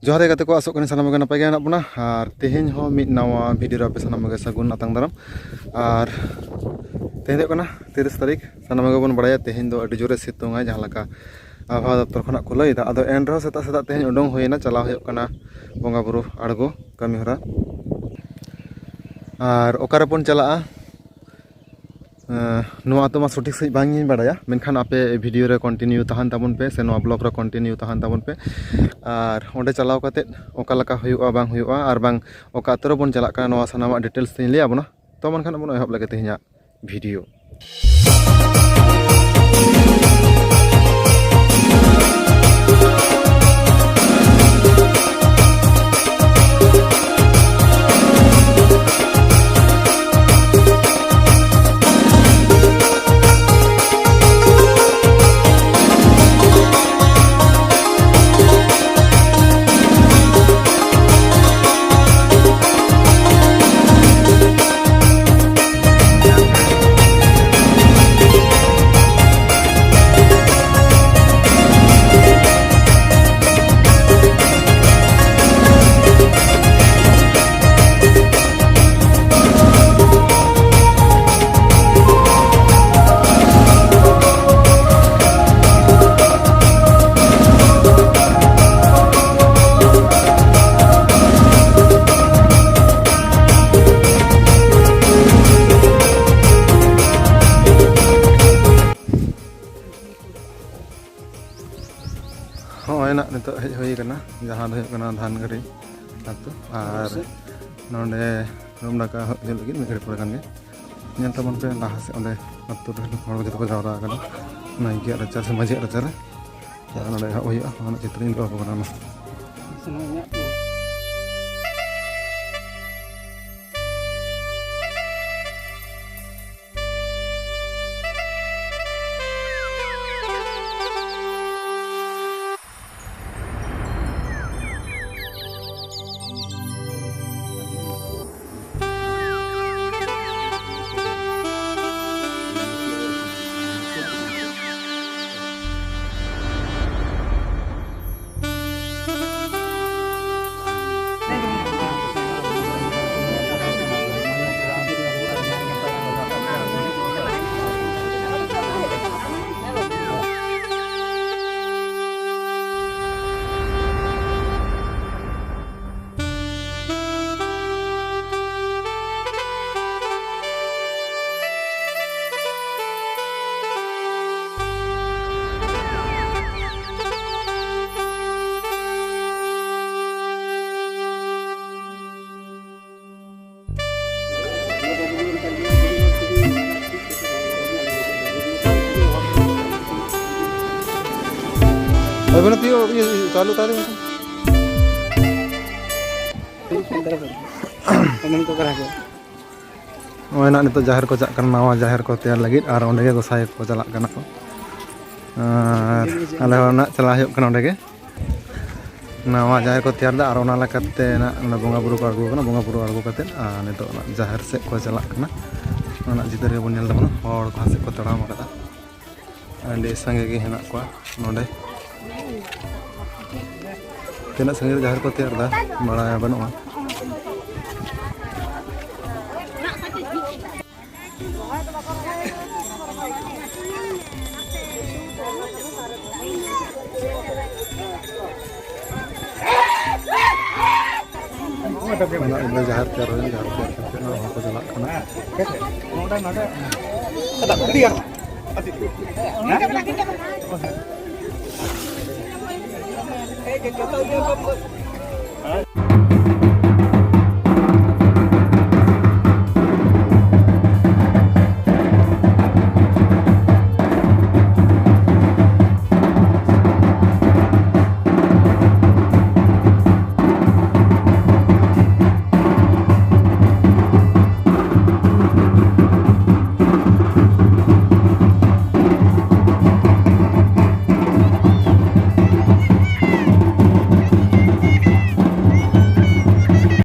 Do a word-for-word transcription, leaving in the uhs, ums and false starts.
ᱡᱚᱦᱟᱨ ᱜᱮ ᱜᱟᱛᱮ ᱠᱚ, ᱟᱥᱚᱜ ᱠᱟᱹᱱᱟᱹᱧ ᱥᱟᱱᱟᱢ ᱜᱮ ᱱᱟᱯᱟᱭ ᱜᱮ ᱢᱮᱱᱟᱜ ᱵᱚᱱᱟ᱾ ᱟᱨ ᱛᱮᱦᱮᱧ ᱦᱚᱸ ᱢᱤᱫ ᱱᱟᱣᱟ ᱵᱷᱤᱰᱤᱭᱳ ᱨᱮ ᱟᱯᱮ ᱥᱟᱱᱟᱢ ᱜᱮ ᱥᱟᱹᱜᱩᱱ ᱟᱛᱟᱝ ᱫᱟᱨᱟᱢ᱾ ᱟᱨ ᱛᱮᱦᱮᱧ ᱫᱚ ᱦᱩᱭᱩᱜ ᱠᱟᱱᱟ ᱛᱤᱨᱤᱥ ᱛᱟᱹᱨᱤᱠᱷ, ᱥᱟᱱᱟᱢ ᱜᱮᱵᱚᱱ ᱵᱟᱲᱟᱭᱟ ᱛᱮᱦᱮᱧ ᱫᱚ ᱟᱹᱰᱤ ᱡᱳᱨᱮ ᱥᱤᱛᱩᱝ ᱟᱭ, ᱡᱟᱦᱟᱸ ᱞᱮᱠᱟ ᱟᱵᱚᱦᱟᱣᱟ ᱫᱚᱯᱛᱚᱨ ᱠᱷᱚᱱᱟᱜ ᱠᱚ ᱞᱟᱹᱭ ᱮᱫᱟ᱾ ᱟᱫᱚ ᱮᱱ ᱨᱮᱦᱚᱸ ᱥᱮᱛᱟᱜ ᱥᱮᱛᱟᱜ ᱛᱮᱦᱮᱧ ᱩᱰᱩᱝ ᱦᱩᱭᱮᱱᱟ, ᱪᱟᱞᱟᱣ ᱦᱩᱭᱩᱜ ᱠᱟᱱᱟ ᱵᱚᱸᱜᱟ ᱵᱩᱨᱩ ᱟᱬᱜᱚ ᱠᱟᱹᱢᱤ ᱦᱚᱨᱟ᱾ ᱟᱨ ᱚᱠᱟ ᱨᱮᱵᱚᱱ ᱪᱟᱞᱟᱜᱼᱟ, ᱮᱸ, ᱱᱚᱣᱟ ᱟᱹᱛᱩ ᱢᱟ ᱥᱚᱴᱷᱤᱠ ᱥᱟᱺᱦᱤᱡ ᱵᱟᱝ ᱤᱧ ᱵᱟᱲᱟᱭᱟ, ᱢᱮᱱᱠᱷᱟᱱ ᱟᱯᱮ ᱵᱷᱤᱰᱤᱭᱳ ᱨᱮ ᱠᱚᱱᱴᱤᱱᱤᱭᱩ ᱛᱟᱦᱮᱱ ᱛᱟᱵᱚᱱ ᱯᱮ, ᱥᱮ ᱱᱚᱣᱟ ᱵᱞᱚᱜ ᱨᱮ ᱠᱚᱱᱴᱤᱱᱤᱭᱩ ᱛᱟᱦᱮᱱ ᱛᱟᱵᱚᱱ ᱯᱮ᱾ ᱟᱨ ᱚᱸᱰᱮ ᱪᱟᱞᱟᱣ ᱠᱟᱛᱮᱫ ᱚᱠᱟ ᱞᱮᱠᱟ ᱦᱩᱭᱩᱜᱼᱟ, ᱵᱟᱝ ᱦᱩᱭᱩᱜᱼᱟ, ᱟᱨ ᱵᱟᱝ ᱚᱠᱟ ᱟᱹᱛᱩ ᱨᱮᱵᱚᱱ ᱪᱟᱞᱟᱜ ᱠᱟᱱᱟ, ᱱᱚᱣᱟ ᱥᱟᱱᱟᱢᱟᱜ ᱰᱤᱴᱮᱞᱥ ᱤᱧ ᱞᱟᱹᱭ ᱟᱵᱚᱱᱟ᱾ ᱛᱚ ᱢᱮᱱᱠᱷᱟᱱ ᱵᱚᱱ ᱮᱦᱚᱵ ᱞᱮᱜᱮ ᱛᱮᱦᱮᱧᱟᱜ ᱵᱷᱤᱰᱤᱭᱳ᱾ ᱦᱚᱸᱜᱼᱚᱭ ᱱᱟᱜ ᱱᱤᱛᱚᱜ ᱦᱮᱡ ᱦᱩᱭ ᱟᱠᱟᱱᱟ, ᱡᱟᱦᱟᱸ ᱫᱚ ᱦᱩᱭᱩᱜ ᱠᱟᱱᱟ ᱫᱷᱟᱱᱜᱟᱹᱰᱤ ᱟᱹᱛᱩ᱾ ᱟᱨ ᱱᱚᱰᱮ ᱨᱩᱢ ᱰᱟᱠᱟ ᱦᱤᱡᱩᱜ ᱞᱟᱹᱜᱤᱫ ᱢᱤᱫ ᱜᱷᱟᱹᱲᱤᱡ ᱯᱚᱨᱮ ᱠᱷᱟᱱ ᱜᱮ᱾ ᱧᱮᱞ ᱛᱟᱵᱚᱱ ᱯᱮ ᱞᱟᱦᱟ ᱥᱮᱫ, ᱚᱸᱰᱮ ᱟᱹᱛᱩ ᱨᱮᱱ ᱦᱚᱲ ᱡᱚᱛᱚ ᱠᱚ ᱡᱟᱣᱨᱟ ᱟᱠᱟᱱᱟ ᱱᱟᱭᱠᱮᱭᱟᱜ ᱨᱟᱪᱟ ᱥᱮ ᱢᱟᱹᱡᱷᱤᱭᱟᱜ ᱨᱟᱪᱟ ᱨᱮ᱾ ᱟᱨ ᱱᱚᱰᱮ ᱮᱦᱚᱵ ᱦᱩᱭᱩᱜᱼᱟ, ᱚᱱᱟ ᱪᱤᱛᱨᱚ ᱤᱧ ᱫᱚᱦᱚ ᱟᱠᱚ ᱠᱟᱱᱟ᱾ ᱚᱱᱟ ᱛᱤᱭᱳ ᱤᱭᱟᱹ ᱪᱟᱞᱩ ᱛᱟᱦᱞᱮ ᱢᱮᱱᱠᱷᱟᱱ᱾ ᱠᱚᱢᱮᱱᱴ ᱠᱚ ᱠᱟᱱᱟ ᱠᱚ᱾ ᱱᱚᱜᱼᱚᱭ ᱱᱟᱜ ᱱᱤᱛᱚᱜ ᱡᱟᱦᱮᱨ ᱠᱚ ᱪᱟᱜ ᱠᱟᱱᱟ, ᱱᱟᱣᱟ ᱡᱟᱦᱮᱨ ᱠᱚ ᱛᱮᱭᱟᱨ ᱞᱟᱹᱜᱤᱫ, ᱟᱨ ᱚᱸᱰᱮ ᱜᱮ ᱜᱚᱸᱥᱟᱭ ᱠᱚ ᱪᱟᱞᱟᱜ ᱠᱟᱱᱟ ᱠᱚ᱾ ᱟᱨ ᱟᱞᱮ ᱦᱚᱸ ᱱᱟᱜ ᱪᱟᱞᱟᱜ ᱦᱩᱭᱩᱜ ᱠᱟᱱᱟ ᱚᱸᱰᱮ ᱜᱮ᱾ ᱱᱟᱣᱟ ᱡᱟᱦᱮᱨ ᱠᱚ ᱛᱮᱭᱟᱨ ᱮᱫᱟ, ᱟᱨ ᱚᱱᱟ ᱞᱮᱠᱟᱛᱮ ᱱᱟᱜ ᱱᱚᱰᱮ ᱵᱚᱸᱜᱟ ᱵᱩᱨᱩ ᱠᱚ ᱟᱬᱜᱚ ᱠᱟᱱᱟ᱾ ᱵᱚᱸᱜᱟ ᱵᱩᱨᱩ ᱟᱬᱜᱚ ᱠᱟᱛᱮᱫ, ᱟᱨ ᱱᱤᱛᱚᱜ ᱱᱟᱜ ᱡᱟᱦᱮᱨ ᱥᱮᱫ ᱠᱚ ᱪᱟᱞᱟᱜ ᱠᱟᱱᱟ᱾ ᱚᱱᱟ ᱪᱤᱛᱟᱹᱨ ᱜᱮᱵᱚᱱ ᱧᱮᱞ ᱛᱟᱵᱚᱱᱟ, ᱦᱚᱲ ᱠᱚ ᱥᱮᱫ ᱠᱚ ᱛᱟᱲᱟᱢ ᱟᱠᱟᱫᱟ᱾ ᱟᱹᱰᱤ ᱥᱟᱸᱜᱮ ᱜᱮ ᱦᱮᱱᱟᱜ ᱠᱚᱣᱟ ᱱᱚᱰᱮ᱾ ᱛᱤᱱᱟᱹᱜ ᱥᱟᱺᱜᱤᱧ ᱨᱮ ᱡᱟᱦᱮᱨ ᱠᱚ ᱛᱮᱭᱟᱨ ᱮᱫᱟ, ᱵᱟᱲᱟᱭ ᱵᱟᱹᱱᱩᱜᱼᱟ᱾ ᱚᱱᱟ ᱤᱭᱟᱹ ᱡᱟᱦᱮᱨ ᱛᱮᱭᱟᱨ ᱦᱩᱭᱱᱟ, ᱡᱟᱦᱮᱨ ᱛᱮᱭᱟᱨ ᱠᱟᱛᱮ ᱱᱚᱜᱼᱚᱭ ᱦᱚᱲ ᱠᱚ ᱪᱟᱞᱟᱜ ᱠᱟᱱᱟ᱾